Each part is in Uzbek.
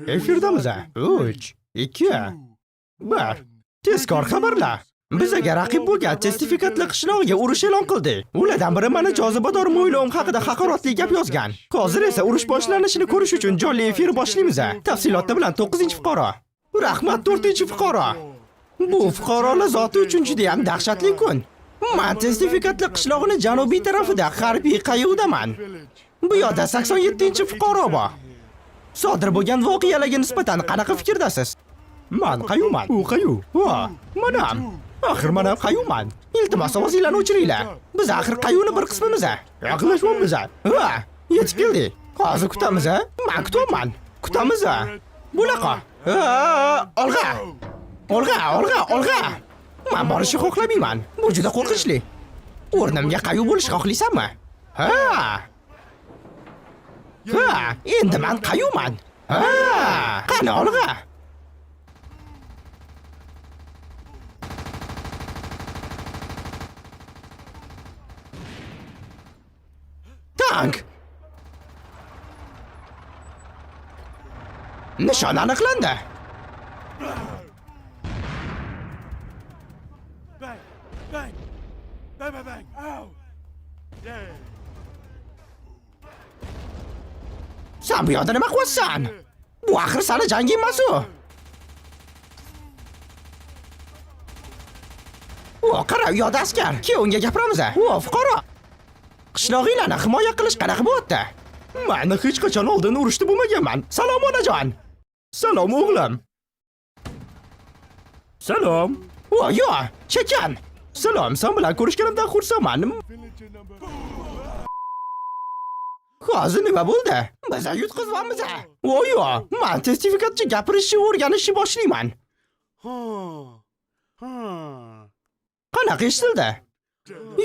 Efirdamiz. 3, 2, 1. Tezkor xabarlar. Bizaga raqib bo'lgan sertifikatli qishlog'iga urush e'lon qildi. Ulardan biri mani jozibador mo'ylovim haqida haqoratli gap yozgan. Hozir esa urush boshlanishini ko'rish uchun jonli efir boshlaymiz. Tafsilotlar bilan 9-fuqaro. Rahmat 4-fuqaro. Bu fuqarolar zoti uchun juda ham dahshatli kun. Man sertifikatli qishlog'ining janubiy tarafida harbiy qayiqdaman. Bu yerda 87-fuqaro bor. Sodir bo'lgan voqealarga nisbatan qanaqa fikrdasiz? Man qayuman. U qayu. Va, manam. Axir mana qayuman. Iltimos ovozinglarni o'chiringlar. Biz axir qayuni bir qismimiz. Yaqinlashyapmiz. Va, yetib keldik. Hozir kutamiz, a? Man kutyapman. Kutamiz. Bunaqa. Olg'a. Olg'a, olg'a, olg'a. Man borishni xohlamayman. Bu juda qo'rqinchli. O'rnimga qayu bo'lishni xohlaysanmi? Ha. Ha, endi man qayuman. Ha, qani olg'a. Tank. Nishon aniqlandi. Bang! Bang! Bang! Bang! Bang! Ow! Yeah! Sen bu yoqda nima qilyapsan? Bu axir sani janging emas-u. O, qara, u yoqda askar. Ke, unga gapiramiz. O, fuqaro. Qishlog'inglarni himoya qilish qanaqa bo'lyapti? Mani hech qachon oldin urushda bo'lmaganman. Salom, onajon. Salom, o'g'lim. Salom. O, yo, chakan. Salom, sen bilan ko'rishganimdan xursandman. Villager number. Hozir nima bo'ldi? Biz yutqizamiz. O, yo, man sertifikatchi gapirishni o'rganishni boshlayman. Huh. Huh. Qanaqa eshitildi?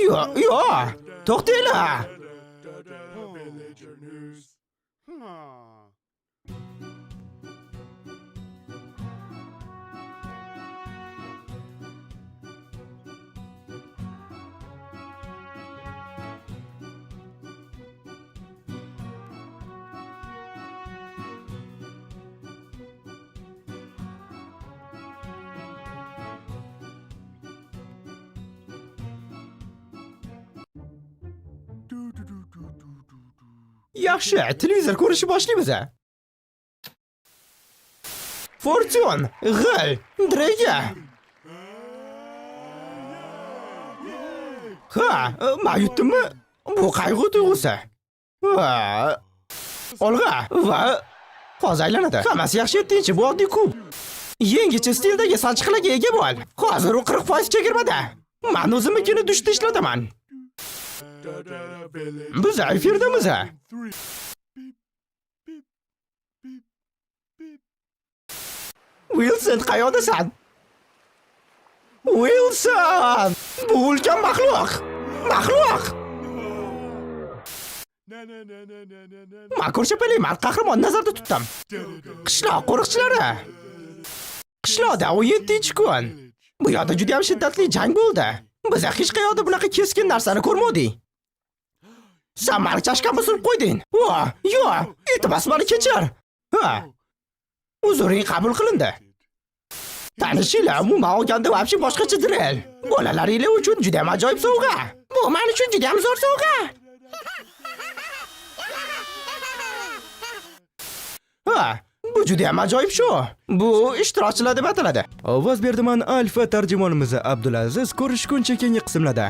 Yo, yo, to'xtanglar. Villager news. Huh. Do do do do do do do. Yaxshi, televizor ko'rishni boshlaymiz. Fortune, G'il, Drega. Ha, men yutdimmi? Bu qayg'u tuyg'usi. Va, olg'a va hozir aylanadi. Hammasi yaxshi yettinchi, bu oddiy kub. Yangicha stildagi sanchiqlarga ega bo'l. Hozir u 40% chegirmada. Men o'zimnikini dushda ishlataman. Da da da village. Biz efirdamiz. Three. Beep. Beep. Beep. Beep. Wilson, qayoqdasan? Wilson! Bu ulkan maxluq! Maxluq! Na na na na na na na. Men ko'rshapalakman, qahramon nazarda tutdim. Da da da. Qishloq qo'riqchilari. Qishloqda 17-kun. Bu yoqda juda ham shiddatli jang bo'ldi. Biz hech qayerda bunaqa keskin narsani ko'rmadik. Sen mani chashkamni surib qo'yding. Vo, yo'q, iltimos meni kechir. Ha. Uzring qabul qilindi. Tanishinglar, umuman olganda вообще boshqacha drill. Bolalaringlar uchun juda ham ajoyib sovg'a. Bu men uchun juda ham zo'r sovg'a. Ha, bu juda ham ajoyib shu. Bu ishtirokchilar deb ataladi. Ovoz berdiman alfa tarjimonimiz Abdulaziz, ko'rishguncha keyingi qismlarda.